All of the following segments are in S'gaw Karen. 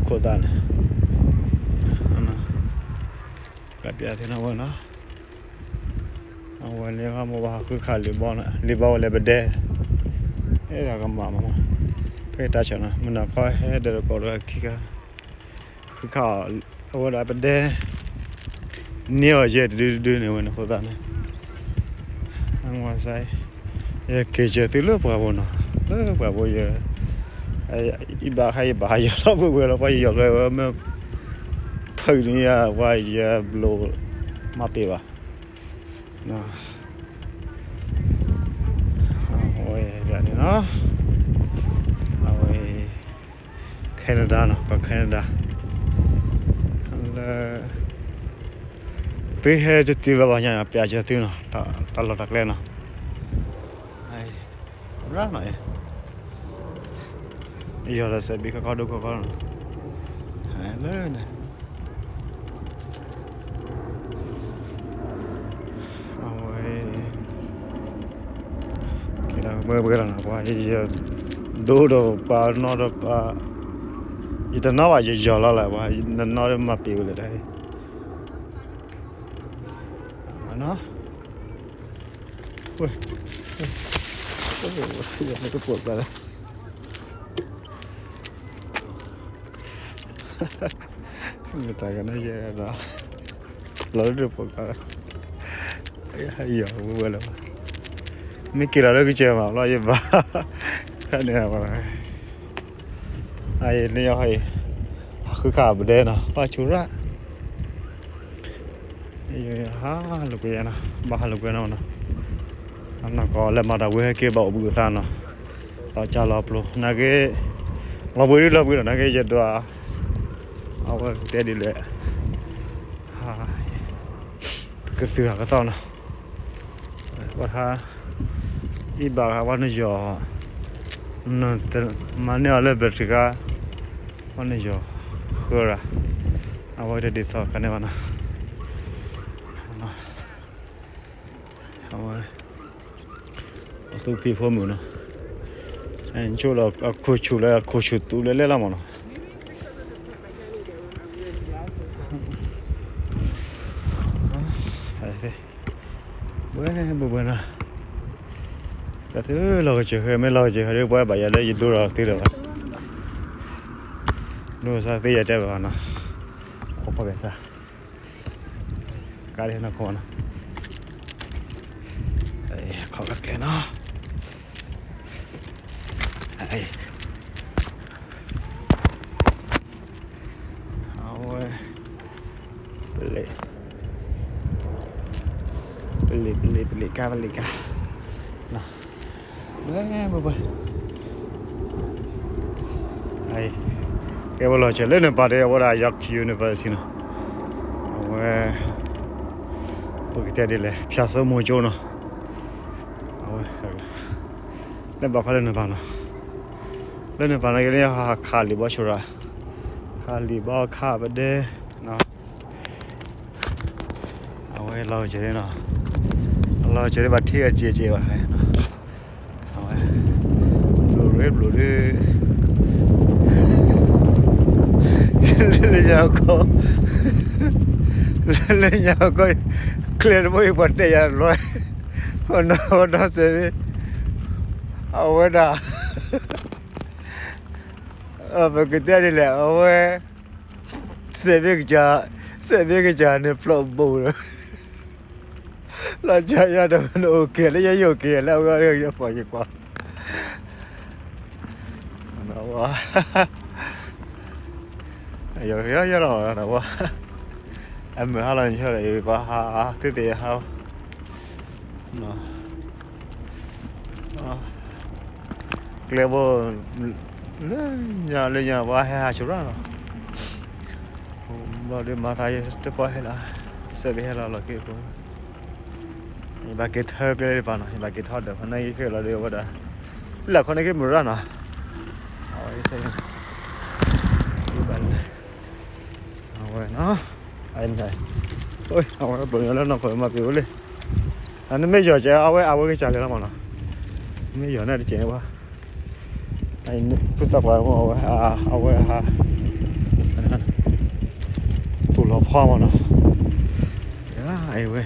ခိၣ်သၣ်န့ၣ် ကပျးသ့ၣ်နီၣ်ဝဲနီၤ, အဝဲလၢမိၢ်ဘၣ်ဟးဃုခးလံာ်ဘီန့ၣ် လံာ်ဘီဝဲလၢပဒဲ, အဲၣ်ဒိးကမၣ်မး, ဖဲတၢ်ဆၢနီၤ မုၢ်နၤခီဟဲဒီးတကိးဒီးခံခါ ဃုခးအီၤ, အဝဲဒၣ်ပဒဲ န့ၢ်အီၤယဲၢ်တဒုတဒုန့ၣ်ဝဲန့ၣ် ခိၣ်သၣ်န့ၣ်, ယက့ၤစၢၤသုလၢပှၢ်ပူၤနီၤ, လၢပှၢ်ပူၤယဲၢ်, ယဘၣ်ခါယဘၣ်ဟးယီၤထီၣ်ကွ့ၢ်ကွ့ၢ်လီၤ ပှၤယယီၤကဲဝဲမ့ၢ် ဖုးန့ၢ်ယၤ ပှၤယဘျိးမၤပ့ၤဘၣ်, အဝဲန့ၣ်နီၤ, အဝဲ Canada နီၤ ပှၤ Canada လၢ သုဟဲတတုၤလၢဘၣ်ညါ ပျးစၢၤသုနီၤ တၢ်လီၢ်တၢ်ကျဲနီၤ, ရၣ်နီၤ, ယီၤဒီးစဲးဘံၣ်ခီခီဒိခီခီနီၤ, လၢန့ၣ် အဝဲ ကဲလီၤမ့ၢ်ဝဲလီၤနီၤ ပှၤ ယဒိဒီးပှၤနီၢ်ဒီးပှၤ, ယတနီၣ်ဘၣ်ယယီၤလီၤလၢၤ ပှၤနနီၣ်ဒီးမၤပ့ၤဝဲလၢတၢ် နီၤ, ဝဲ ယကပိာ်ကျါလၢ မ့ၢ်တၢ်ကန့ၣ်ယဲဒီး လီၤဒိၣ်ပိာ်ကါ, ယီၤဝဲဝဲလၢၤဘၣ်, မ့ၢ်က့ၤလီၤလၢကစၢၢ်မး လီၤယဘၣ်, ဖဲန့ၣ်, အအံၤန့ၣ်အံၤ, ဟးဃုခးပဒဲနီၤ ဘၣ်ဆူၣ်ရၣ် ဟးလိာ်ကွဲနီၤ ဘၣ်ဟးလိာ်ကွဲနီၤနီၤ, နီၢ်ကီၢ်လဲၤမၤတၢ်ဝဲဟဲက့ၤဘၣ်အိၣ်ဘှံးအိၣ်သါနီၤ, လီၤကၢ်လီၤပျိ နာ်က့, လီၤဘှံးဒ်လီၤဘှံးနီၤ နာ်က့ယဒွး, အဝဲကတဲဒ်လဲၣ်, ကသုၣ်ဟးကသီနီၤ, ဝဲဟး, အံၤဘၣ်ဂၤဝဲနယီၤ, မၤန့ၢ်အီၤလၢဘျၢထံခါ, ဝဲနယီၤ, ဃၢရၤ, အဝဲတဒ်သိးကန့ၣ်ဘၣ်နီၤ အဝဲ, အသူၣ်ဖံးဖိမုၣ်နီၤ, ဆိလီၤအခိၣ်ဆူၣ်လၢအခိၣ်ဆူၣ်သူလၢလဲၣ်လီၤမးနီၤ, ဘှဲဘှဲဘှဲနီၤ, ကသုလီၤကစၢၢ်ဃဲ မ့ၢ်လီၤကစၢၢ်ဃဲဒီး ပှၤဘၣ်ယၤလၢယဒိဒီးသုလၢၤဘၣ်, ဒိစါသ့ယတဲဘၣ်နီၤ, ခိးဖီကစၢ် ကါဒ်နီၢ်ခိနီၤ, ခီၣ်ကကျဲနီၤ, အဝဲ, ပလ့ၤ, ပလ့ၤ ပလ့ၤ ပလ့ၤကါ ပလ့ၤကါ, ဘှဲဘှဲဘှဲ ကဲဝဲလီၤစၢၤလၢန့ၣ်ပာ်ဒီးအဝဲဒၣ် York University နီၤ, အဝဲ, ပကတဲဒ်လဲၣ် ဖၠၣ်စိမိၤကၠိနီၤ, အဝဲ, လၢဘၣ်ခီလၢန့ၣ်ပာ်နီၤ, လၢန့ၣ်ပာ်န့ၣ်က့ၤလၢဟးခးလံာ်ဘီဆိရၣ်, ခးလံာ်ဘီခးပဒဲ, အဝဲလီၤကစၢၤနီၤ, လီၤကစၢၤလၢဘၣ်ထံၣ်အစ့စ့ဘၣ်, အဝဲ, ဘျိးရ့ဘျိးရ့, လၢညါကီ, လၢညါကီ, ကျဲတဘိအံၤပှၤတဲယၤလီၤ, ပနီၢ်ပနီၢ်စဲးဘ့ၣ်, အဝဲဒၣ်, ပကတဲဒ်လဲၣ် အဝဲ, စဲးဘ့ၣ်ကစၢ်, စဲးဘ့ၣ်ကစၢ်န့ၣ်ဖျိးဘူးဒီး လီၤစၢၤယၤဒီး နအိၣ်က့ၤလၢယယအိၣ်က့ၤလၢအဝဲ ယပှၤယကွၢ်, ယယလီၤ, အမုၢ်ဟါလီၤ ယဟဲဒီးယပှၤဟးသ့သ့ဟါ ကျဲဘိ, လၢညါလၢညါ ပှၤဟဲဟးဆူၣ်ရၣ်နီၤ, ဘျီဒီးမၤသးယတပှၢ်ဟဲလီၤ, စဲးဘ့ၣ်ဟဲလီၤလီၤက့ၤအဃိ, ယဘၣ်က့ၤထၢကျဲတဖၣ်နီၤ ယဘၣ်က့ၤထီၣ်ဒီး ဖဲန့ၣ်ယက့ၤလီၤဒီးအဝဲဒၣ်, လၢခီန့ၣ်က့ၤမုၢ်ရၣ်နီၤ, အဝဲ, ဘၣ်လဲၣ်, အဝဲနီၤ, အဝဲပှၤလၢနီၢ်ခိမၤပ့ၤဝဲလံ, နမ့ၢ်ယီၤကဲ အဝဲအဝဲကစၢ်လဲၤလီၤမးနီၤ, မ့ၢ်ယီၤန့ၣ်တကဲးန့ၣ်ပှၤ ဖုသးပှၢ်မ့ၢ်အဝဲ, အဝဲဟး, ဖီမးနီၤ, ယအဲဝဲ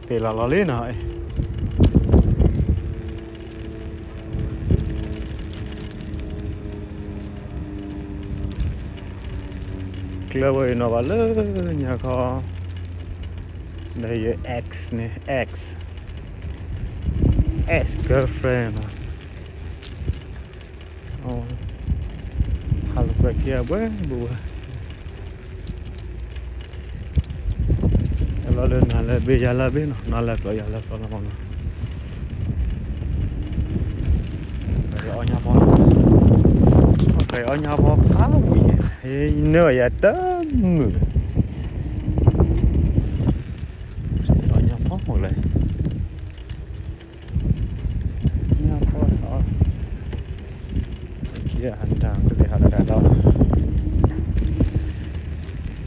ပ့ၤလီၤလီၤလံနီၤ, ကျဲဝဲအံၤနီၤဘၣ်လၢညါခီ, ဒီးယ ex န့ၣ် ex, ex girlfriend နီၤ, ဟးလိာ်ကွဲခံအဘှဲဘူးဝဲ လီၤလၢနၤလၢဘ့ၣ်ယၤလၢဘ့ၣ်နီၤ, နၤလၢကျီယၤလၢကျီလီၤမးနီၤ, အီၣ်ညါဖီ, အီၣ်ညါဖီဖးဝံၤ, န့ၢ်အီၤယၤတမုာ်, အီၣ်ညါဖီလဲၣ် ညါဖီလီၤ, ခံဂၤဟးတၢ်ကသ့ၣ်ဟးတၢ်ဒီး,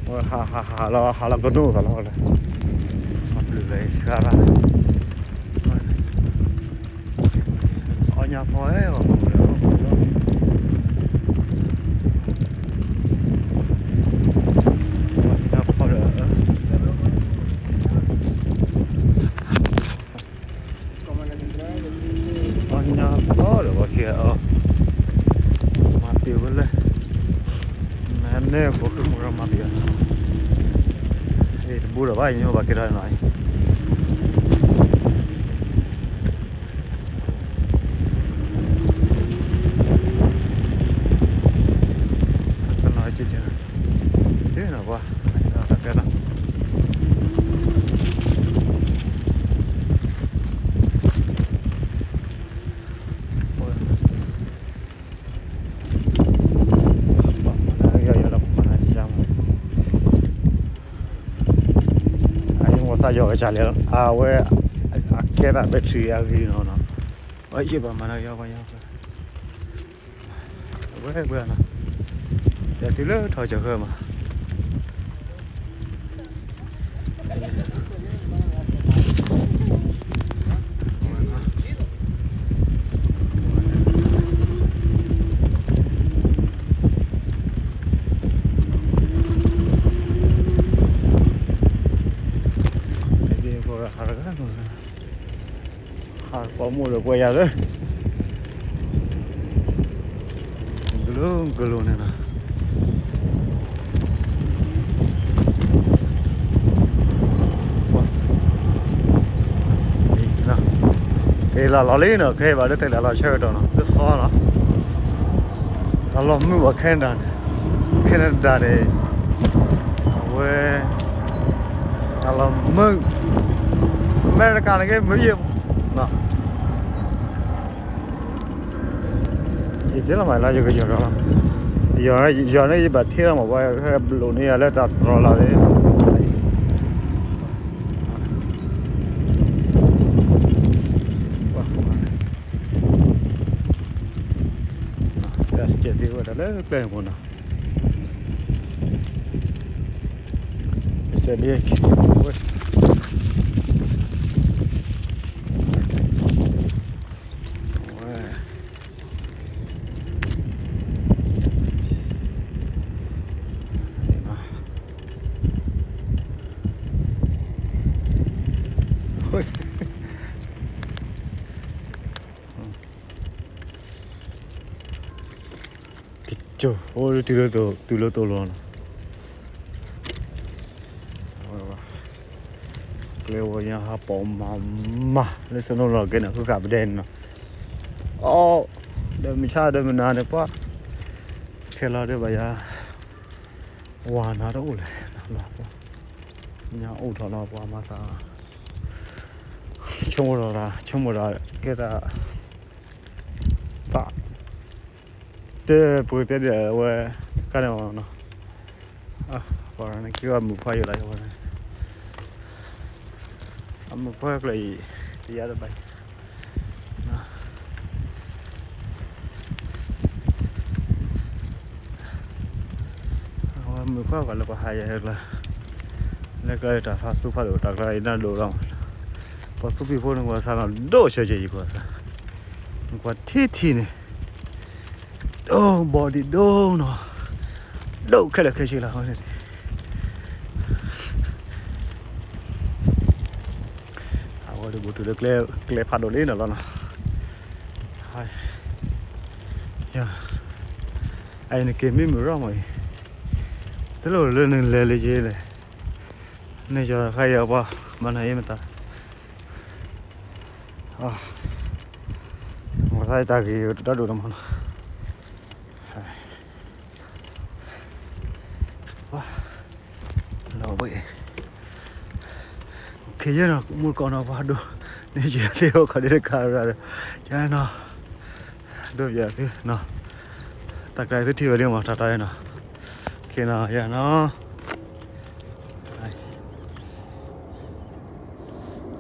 ဝဲဟးဟးဟးလီၤ ဟးလီၤကနိၣ်သးလီၤလၢ, ဟးပျုၤလၢဃါရၣ်, အီၣ်ညါဖီအဲၣ်ဂီၤမးလီၤ, အီၣ်ညါဖီဒီး အီၣ်ညါဖီဒီးပှၤခံဂၤအီၣ်, မၤပ့ၤဝဲလၢ, မ့ၢ်န့ၣ်ဖိဃုမူရၤမၤပ့ၤအီၤ, တဘူၣ်ဒီးဘၣ်ယညိၣ်ဘၣ်ကဲထီၣ်နီၤ, ကနီၤက့ၤက့ၤ, သ့ၣ်နီၤပှၤ, ကဲနီၤ အံၤ ဝဲသးယီၤကစၢ်လဲၣ်, အဝဲ အကဲသး battery အဂ့ၤနီၤနီၤ, အံၤဘၣ်မၤနၢၤကယီကယီ, အဝဲပှဲၤနီၤ, ယတုၤလၢထီၣ်ကၢၢ်မး ဟးပိာ်မိၣ်ဒီးကွဲးယၤလၢ ကလိၤကလိၤန့ၣ်နီၤ, က့ၤလီၤလီၤလံနီၤ, ခဲအံၤဘၣ်လၢတဲလၢလီၤဆၢကတီၢ်နီၤ, လၢသီနီၤ, အလီၤမုာ်ဘၣ် Canada န့ၣ်, Canada န့ၣ် အဝဲ အလီၤမုာ်, အမဲရကၤန့ၣ်က့မုာ်ယဲၢ်မးနီၤ, ယစ့လီၤမးလၢယကယီၤဒီးလီၤ, ယီၤန့ၣ်ယဘၣ်ထံၣ်လီၤမး ပှၤဟဲဘျိးန့ၢ်ယၤလၢတၢ်တြီၤလီၤလံ တၢ်စဲးသ့ဝဲဒၣ်လၢကျဲန့ၣ်မးနီၤ, စဲးဒ့ခံဝဲ ဝဲ ကၠိ အိၣ် တုၤလၢတိၤလီၤနီၤ, ကျဲဝဲညါဟးပိာ်မးမး လၢစနိလီၤကဲန့ၣ် ဃုဃာ်ပဒဲန့ၣ်နီၤ, အိၣ် ဒီးမုၢ်ဆါဒီးမုၢ်နၤန့ၣ် ပှၤ ခဲလီၤဒီးဘၣ်ယၤ ဝၤနၤတအိၣ်လဲၣ်, ညါအိၣ်ထီၣ်လီၤပှၤမၤသး ဆိကမိၣ်ဒီး ဆိကမိၣ်ဒီး ကဲဒၣ် သး တဲပှၤတဲဒၣ်ဝဲ ကါန့ၣ်နီၤ, ပှၤန့ၣ်က့ၤဝဲမုၣ်ခွါယိာ်လၢယဝဲန့ၣ်, အမုၣ်ခွါကျၢၢ်အံၤ တယါတဘၣ် အဝဲမုၣ်ခွါပှၤလၢပှၤဟးယၤဟဲကျါ, လၢကျါတၢ်ဖးသူဖးဒိၣ်တၢ်ကျါအံၤနၢ်ဒိၣ်လီၤ. ပှၤသူဖံးဖိန့ၣ်ကွၢ်စးလီၤဒိၣ်ဆၢက့ၤယကွၢ်စး, နကွၢ်ထံထံန့ၣ်, ဒိၣ်ဘီဒံးဒိၣ်နီၤ, ဒိၣ်ခဲလၢာ်ခဲဆ့လီၤန့ၣ်, အဝဲတဘူးတုၤလၢကျဲဖးဒိၣ်လံနီၤလီၤနီၤ, အံၤနက့ၤမ့ၢ်မုာ်ရီမးအံၤ, တလိၣ်လၢနလဲၤလၢယဲလဲၣ်, နယီၤဃါယီၤပှၤ, ဘၣ်နၤအံၤမတၤ, မသးတၢ်ဂ့ၤတဒီဒိၣ်လီၤမးနီၤ, လီၤဘှံး, ခ့ယဲနီၤ မုၢ်ကီၢ်နီၤ ပှၤဒိးန့ၢ်ယဲသ့ၣ် အိၣ်ခိးဒ်တခါရၤဒီး ယဲနီၤ ဒိးပၠးသုနီၤ တၢ်ကျါသုထံၣ်ဝဲလံမး တၢ်တၢ်နီၤ ခ့နီၤ ယဲနီၤ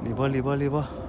လံၤဘီလံၤဘီလံၤဘီ